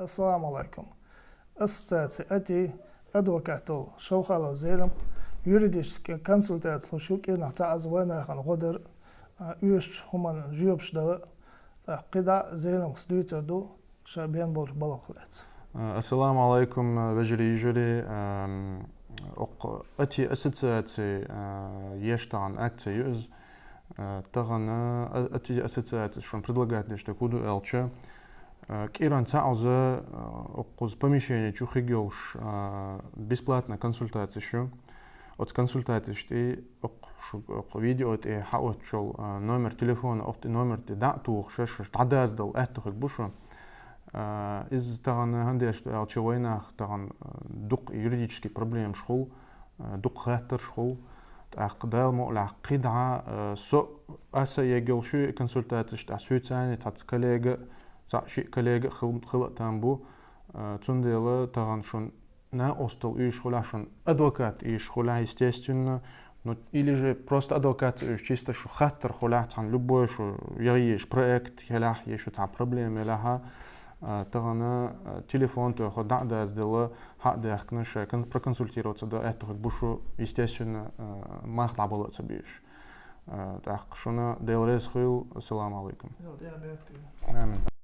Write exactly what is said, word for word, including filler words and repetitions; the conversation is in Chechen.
Ассаламу алайкум. Ассоциаци «Ати» адвокат волу Шовхалов Зелимха юридически консультаци луш ву кӀирнах цхьа аз вайнахана гӀо дар, а, оьшучу хӀуманна жоьпаш дала, тӀаккха кхидӀа а Зелимхас дуьйцур ду ша бен болчу балхах лаьцна. Ассаламу алайкум, вежарий, йижарий. Ам, окху «Ати» ассоциаци, а, еш тахана акци ю иза. А, тахана, а, «Ати» ассоциацис шуна предлагать деш дерг хӀун ду аьлча, а, кӀиран цхьаъ оза, а, окхуза помещени чу хиг йолуш, а, бесплатна консультациш ю. Оцу консультациш тӀе окху шу, окху видео тӀе хьаоттачул, а, номер телефона, окху тӀе номер тӀе дӀа а тухуш, шаьш дӀадаздала аьтто хиг бу шу. А, иза тахана хӀун деш ду аьлча, вайнах тахана, а, дукха юридически проблемаш хуьлу, а, дукха хаттарш хуьлу. ТӀаккха Дала мукъалахь кхидӀа, а, со, аса егал шу консультациш тӀехь суьйцани цхьацца коллега, цхьа шиъ коллега хил-, хила а там бу. А, цундела тахана шун накъостал уьйш хуьлахь, шун адвокат уьйш хуьлахь, естественно. Ну, или же просто адвокат ца уьйш, чисто шу хаттар хуьлахь, цхьана любой шу яхъеш проект хилахь, я шу цхьа проблема елахьа, а, тахана, а, телефон тоьхна дӀа а даздала, хьа а даьхкина, ша кон-, проконсультироваться до аьтто хиг бу шу, естественно, а, мах дӀабала а ца беш. А, тӀаккха шуна Дела реза хуьлда. Ассаламу алайкум. Амин.